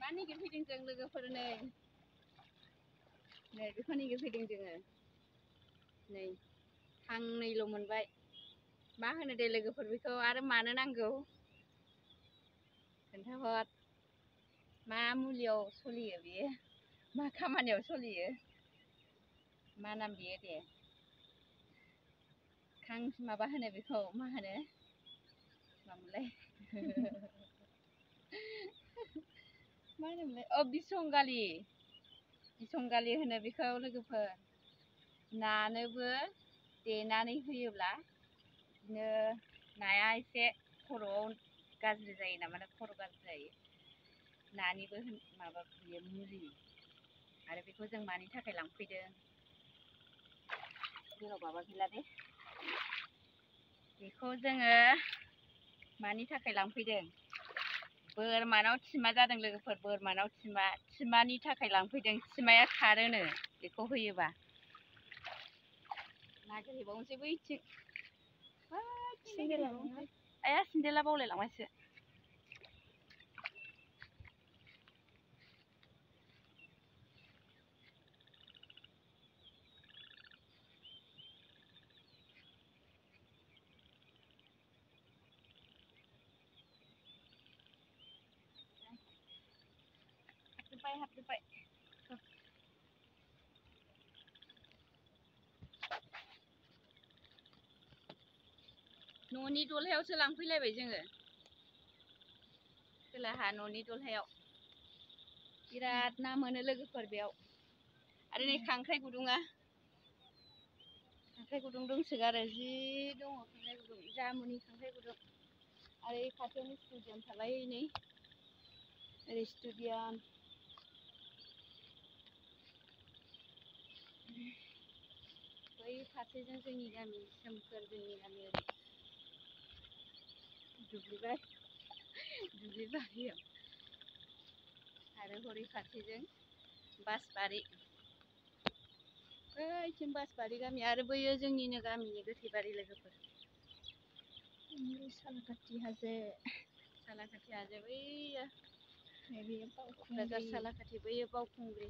मानि फैदों जों लोगोफोर नै बेखौनो फैदों जोङो नै फांनैल' मोनबाय मा होनो दे लोगोफोर बेखौ आरो मानो नांगौ खोन्थाहर मा मुलियाव सोलियो बेयो मा खामानियाव सोलियो मा नाम बियो दे माबा होनो बेखौ मा होनो मामोनलाय मा होनोमोनलाय बिसंगालि होनो बेखौ लोगोफोर नानोबो देनानै होयोब्ला बिदिनो नाया एसे खर'आव गाज्रि जायो नामा खर' गाज्रि जायो नानिबो माबा बियो मुलि आरो बेखौ जों मानि थाखाय लांफैदों जोंनाव माबा गैला दे बेखौ जोङो मानि थाखाय लांफैदों बोरमानाव थिमा जादों लोगोफोर बोरमानाव थिमानि थाखाय लांफैदों थिमाया खारोनो बेखौ होयोबा नागिरहैबावनोसै बैथिं आया सिन्देला बावलायलांबायसो हाबजोब्बाय न'नि दलहायावसो लांफैलायबाय जोङो खोलाहा न'नि दलहायाव बिराद ना मोनो लोगोफोर बेयाव आरो नै खांख्राइ गुदुं दंसोगारो जि दङ खांख्राइ गुदुं जामुनि खांख्राइ गुदुं आरो खाथियावनो स्टेडियाम थाबाय नै ओरै स्टेडियाम बै फारसेजों जोंनि गामि सोमखोर जोंनि गामि ओरै दुब्लि बारियाव आरो हरै फारसेजों बासबारि बैथिं बासबारि गामि आरो बैयो जोंनिनो गामिनि गोथैबारि लोगोफोर सालाखाथि हाजो बैयो क'क्राझार सालाखाथि बैयो बावखुंग्रि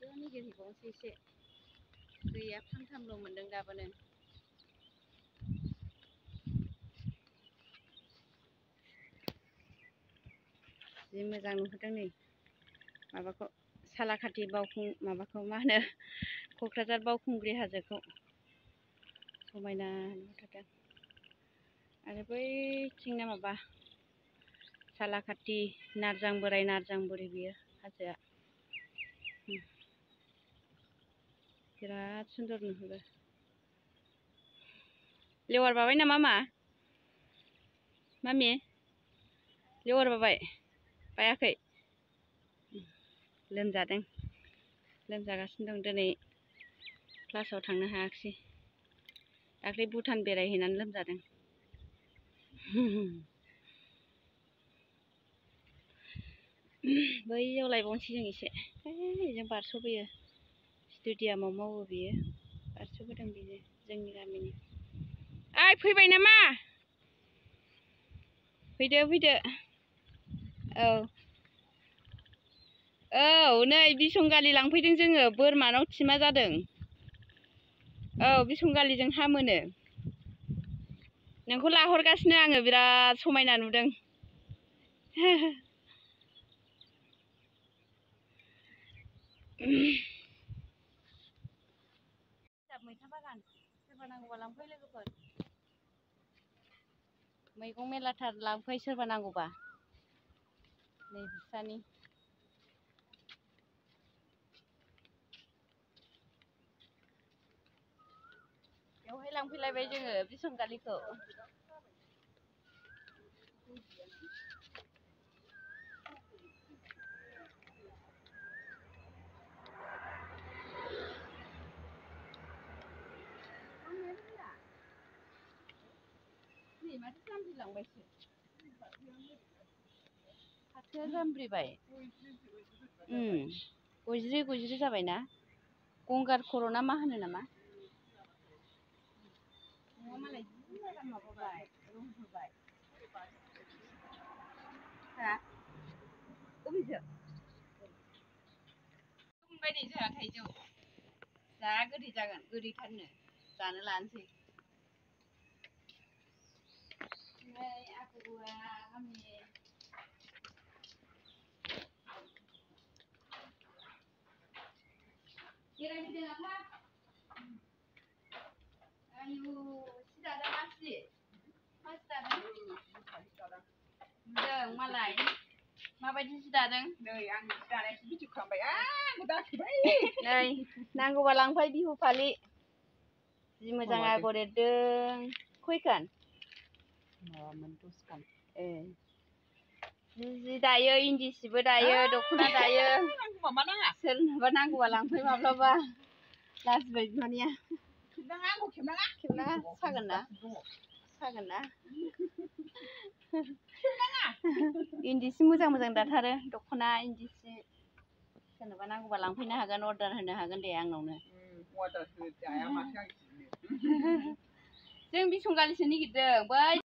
बेयाव नागिरहैबावनोसै एसे गैया फांथामल' मोनदों दाबोनो जि मोजां नुहुरदों नै माबाखौ सालाखाथि माबाखौ मा होनो क'क्राझार बावखुंग्रि हाजोखौ समायना नुहुरथारदों आरो बैथिंना माबा सालाखाथि नारजां बोराइ नारजां बुरि बियो हाजोआ बिराद सुन्दर नुहुरो लेवार बाबाय नामा मामि लेवार बायाखै लोमजागासिनो दं दिनै क्लासाव थांनो हायाखिसै दाख्लै भुटान बेरायहैनानै लोमजादों बैयाव लायबावनोसै जों एसे बेजों बारस'बोयो स्टेडियामाव मावो बियो बारस'बोदों बियो जोंनि गामिनि ओइ फैबाय नामा फैदो औ नै बिसंगालि लांफैदों जोङो बोरमानाव थिमा जादों औ बिसंगालिजों हामोनो नोंखौ लाहरगासिनो आङो बिराद समायना नुदों मैथा बागान सोरबा नांगौबा लांफै लोगोफोर मैगं मेलाथार लांफै सोरबा नांगौबा नै बिस्रानि बेवहाय लांफैलायबाय जोङो बिसंगालिखौ माथो जामब्रिलांबायसो फाथोआ जामब्रिबाय गयज्रि जाबायना गंगार खर' ना मा होनो नामा न'आ मालाय जि मोजां माबाबाय रुहोबाय हा अबेजों फुंबाय दे जोंहा थाइजौ जा गोदै जागोन गोदैथारनो जानो लानोसै ओमफ्राय आबौआ गामिनि बेरायफैदों आफा आयु सि दादों मा सि दादों नुदों मालाय माबायदि सि दादों नै आं सि दानायखौ भिडिअ खालामबाय आंबो दाखिबाय नै नांगौबा लांफै बिहु फालि जि मोजां आगर एरदों खयखान माबामोन 10 खान जि दायो इन्दि सिबो दायो दख'ना दायो माबा नाङा सोरनोबा नांगौबा लांफै माब्लाबा लाजिबाय बिमानैया खेबनाङा आंखौ खेबनाङा सागोन ना इन्दि सि मोजां मोजां दाथारो दख'ना इन्दि सि सोरनोबा नांगौबा लांफैनो हागोन अर्डार होनो हागोन दे आंनावनो अर्डार होजाया माथो आं जों बिसंगालिसो नागिरदों बै